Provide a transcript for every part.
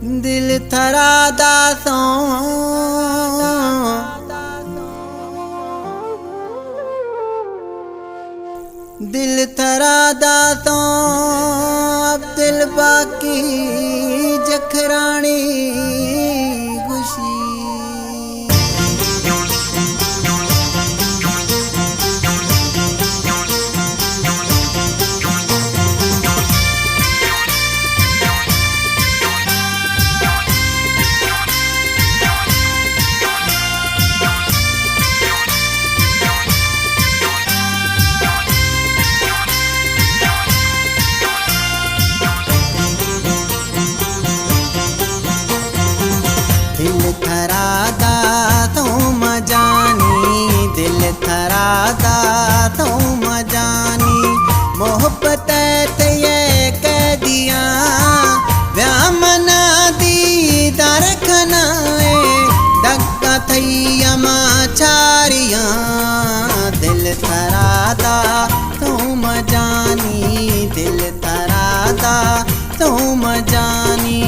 دل ترا داتوں، دل ترا داتوں، اب دل باقی جکھرانی گوشی۔ دل ترا داتوں مجانی، دل ترا داتوں مجانی، محبت ءِ تئی قیدیاں، بیا منا دیدار کنائے، دگا تئی ہما چاریاں، دل ترا داتوں مجانی، دل ترا داتوں مجانی۔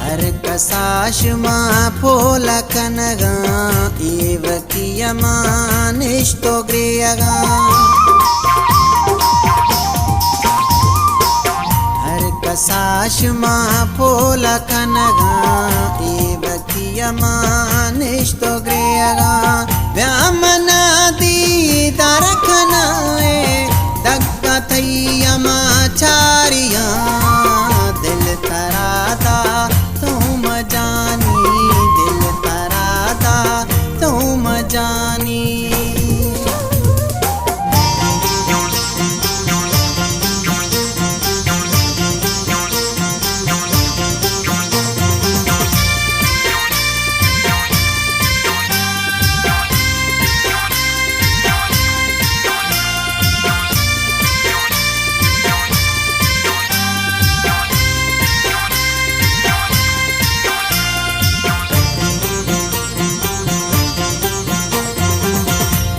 ہر کسا شما پول کنگاں، ایوکی ہما نشت و گریگاں۔ ہر کسا شما پول کنگاں، ایوکی ہما نشت و گریگاں۔ بیا منا دیدار کنائے، دگا تئی ہما چاریاں، دل ترا داتوں مجانی، دل ترا داتوں مجانی۔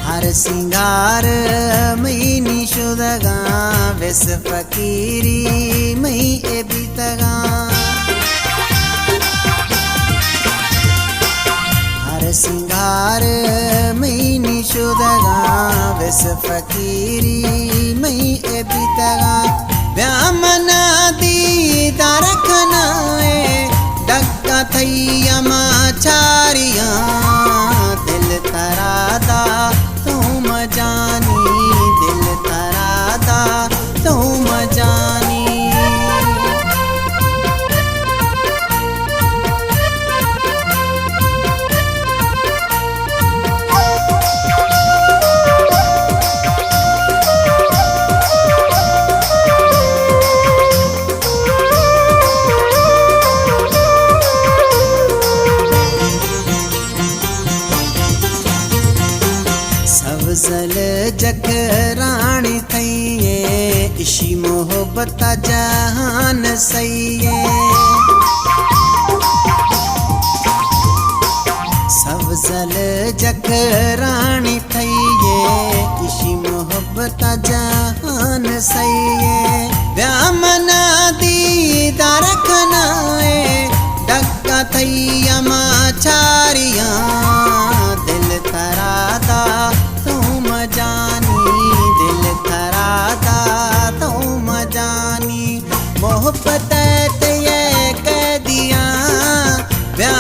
ہر سینگار مئی نی شدگاں، وس فقیری مئی اے بیتگاں۔ ہر سینگار مئی نی شدگاں، وس فقیری مئی اے بیتگاں۔ بیا منا دیدار کنائے، دگا تئی ہما چاریاں، دل ترا داتوں مجانی، دل ترا داتوں مجانی۔ سبزل جکرانی تئی ایں، اشی محبت ءَ جہان سہی ایں۔ سبزل جکرانی تئی ایں، اشی محبت ءَ جہان سہی ایں۔ بیا منا دیدار کنائے، دگا تئی ہما چاریاں، دل ترا داتوں مجانی، دل ترا داتوں مجانی۔ محبت ءِ تئی قیدیاں، بیا